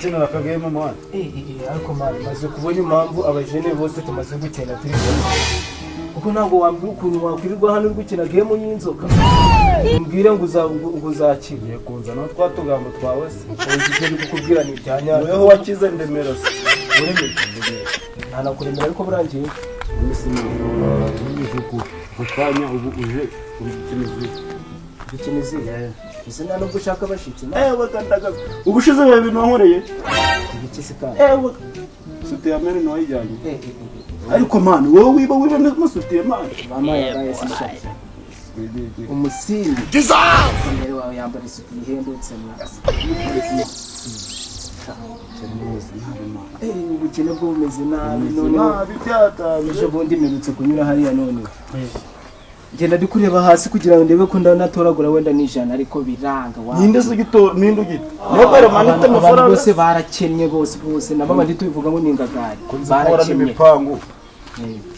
Twikinira akagame, man. Ariko man, maze kubona impamvu abajene bose tumaze gukina turi kumwe, kuko ntabwo wambwira ukuntu wakwirirwa hano uri gukina game y'inzoka, umbwire ngo uzakira. Ugiye kunzanaho twa tugambo twawe se? Ubu ibyo ndi kukubwira ni ibya nyabyo. Weho wakize ndemera se? Uremera, ntanakuremera, ariko burangiye. None uku ako kanya ubu uje uri gukina izihe? Gukina izihe ese? Nta nubwo ushaka abashyitsi? Ewe kandagaza, ubushize biba bintu wankoreye. Ibiki se kandi? Ewe, sutiya mene ntiwayijyanye. Ariko man, wowe wiba, wiba n'amasutiye, man. Mama yaraye se sha, umusinzi imbere wawe yambara isuku ihendutse mwa. Ubukene bwo bumeze nabi noneho. Nabi byatanze. Ejo bundi mperutse kunyura hariya, none ngenda ndi kureba hasi kugira ngo ndebe ko ndanatoragura wenda n'ijana, ariko biranga wa. Ninde se ugito? Ninde ugita mobile money ifite Abantu amafaranga? bose barakennye, bose bose, na baba tubivuga ngo ni ingagari. Kunzikora Barakennye. n'imipangu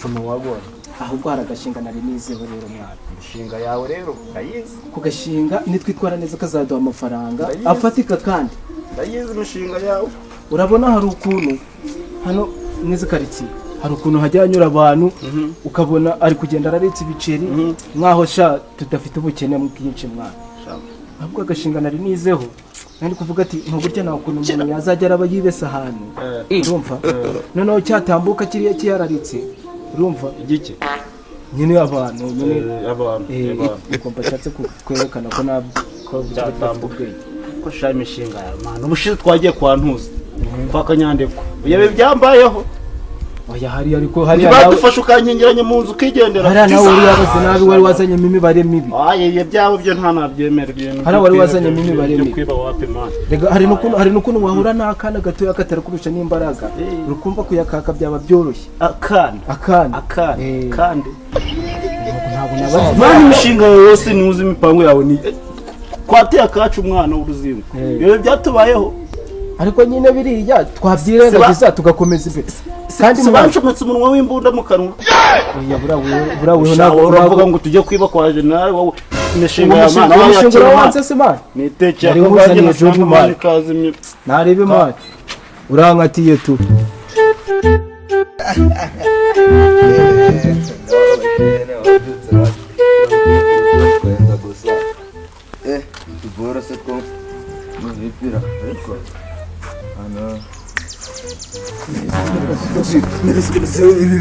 cumi wagora. Ahubwo hari agashinga nari nizeho rero, mwana. Imishinga yawe rero ndayizi. Ku gashinga nitwitwara neza kazaduha amafaranga Ndayizi. afatika kandi. Ndayizi imishinga yawe. Urabona hari ukuntu hano n'izi karitsiye hari ukuntu hajya hanyura abantu, ukabona ari kugenda araritse ibiceri, nkaho sha tudafite ubukene bwinshi, mwana. Ahubwo agashinga nari nizeho, nari kuvuga ati nka gutya nta ukuntu umuntu yazajya araba yibesa ahantu, urumva, noneho cyatambuka kiriya kiyararitse, urumva? Igiki? Nyine abantu nyine. Abantu. Abantu. Ubwo mbashatse kwerekana ko ntabwo ko tudafite Byatambuka. ubwenge. Ko sha imishinga yawe, man, ubushize twagiye kwa ntuzi, kwa Kanyandekwa, uyabe byambayeho. Oya, hariya ariko hariya nawe Ntibadufashe, ukankingiranye mu nzu ukigendera. Hariya nawe wari wabaze nabi, wari wazanyemo imibare mibi. Aye, ibyo byabo byo nta nabyemera ibintu. Hariya wari wazanyemo imibare byo mibi. Kwiba wapi, man. Rega hari n'ukuntu wahura n'akana gatoya katarakurusha n'imbaraga, urukumva kuyakaka byaba byoroshye. Akana? Akana. Akana? Kandi Ntabwo nabazi. Man, imishinga yawe yose ntuzi, imipango yawe ni kwateye akacu umwana w'uruzingo. Ibyo byatubayeho. Ariko nyine biriya twabyirengagiza tugakomeza imbere kandi Si mwana. Bancometse umunwa w'imbunda mu kanwa. Oya, buriya weho Sha, ntabwo wowe uravuga ntabwo ngo tujye kwiba kwa general, wowe imishinga uwo ya mushinga mana uwo mushinga wayakira. urawanze se, man? Nitekeye Nari ako kanjye nkuzaniye nasanga job, man. man kazimye. Narebe, man, urankatiye tu. Kwenda gusa tubora se ko muzipira ariko hano.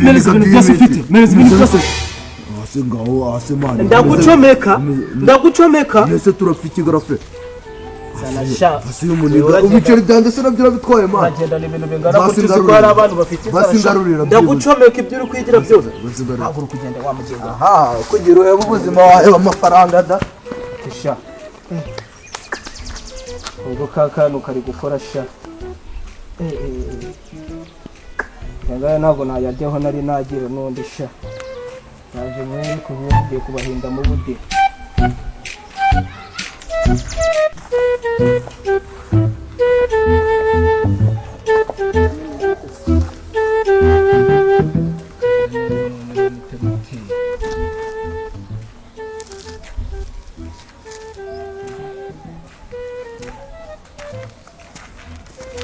Mereza ibintu byose ufite, mereza ibintu byose. Hasi ngaho, hasi, man. Ndagucomeka, ndagucomeka. Mbese turapfa iki, garafe? Sha. Hasi y'umuniga, ibiceri byanjye se nabyo urabitwaye, man? Uragendana ibintu bingana Basi gutya uzi ko hari ngarurira. abantu bafite inzara, Basi sha. ngarurira. Ndagucomeka ibyo uri kwigira byose. Basi ngarurira. Ntabwo uri kugenda wa mugenga. Aha kugira urebe ubuzima wawe amafaranga da. Sha, ubwo ka kantu kari gukora sha. Aya ngaya ntabwo nayaryaho, nari nagira n'undi sha. Naje mwere ngiye kubahinda mu bude.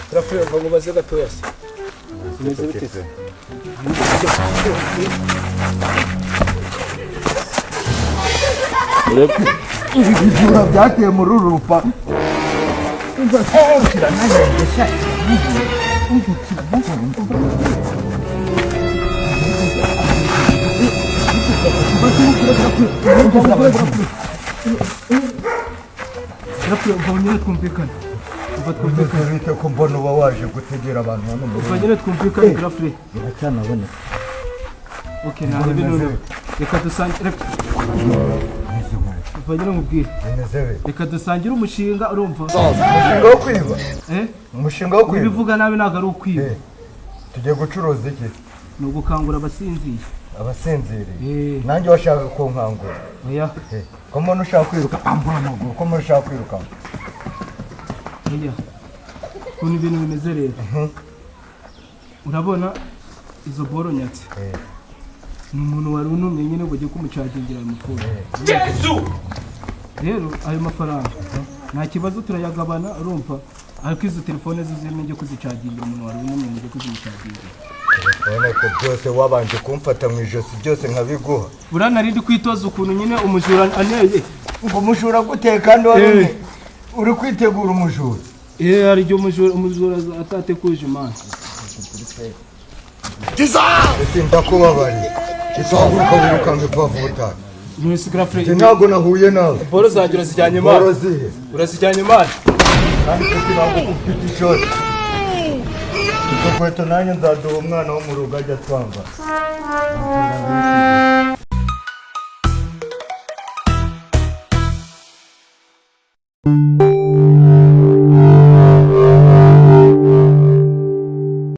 Turapfuye, ngo mubaze gatoya se. Bimeze bite se? Ibijura byateye muri uru rupa. Turapfuye, ubwo nyine twumvikane. Umva, twumvikane. Bite ko mbona uba waje gutegera abantu hano mu Umva nyine, twumvikane, Grafre. Biracyanaboneka. Okay, nta noneho. Reka dusangire. Umva nyine nkubwire. Bimeze bite? Reka dusangire umushinga, urumva? Umushinga wo kwiba? Eh? Umushinga wo kwiba? Ibivuga nabi ntabwo ari ukwiba. Tugiye gucuruza iki? Ni ugukangura abasinziye. Abasinziriye? Eh. Nanjye washaka kunkangura? Oya. Ko mbona ushaka kwiruka, ambura amaguru, ko mbona ushaka kwiruka. Oya. Ukuntu ibintu bimeze rero. Urabona izo boro nyatsi. Ni umuntu wari unumye nyine ngo ujye kumucagingira ayo mafaranga. Rero ayo mafaranga nta kibazo, turayagabana, urumva? Ariko izo telefone zo zirimo njye kuzicagingira, umuntu wari unaniwe njye kuzimucagingira. Telefone ko byose wabanje kumfata mu ijosi, byose nkabiguha. Buriya nari ndi kwitoza ukuntu nyine umujura aneye. Ngo umujura guteye kandi wari uri kwitegura umujura? Eh, hari igihe umujura atatekuje, man. Ese ndakubabariye, itahaguruka wirukanka ipfavutana. Ntusi grafre. Njye ntabwo nahuye nawe. Boro zanjye urazijyanye, man. Boro zihe? Urazijyanye, man. Kandi kugira ngo ufite ishoti, utwo kweto nanjye nzaduha umwana wo mu rugo ajya twambara.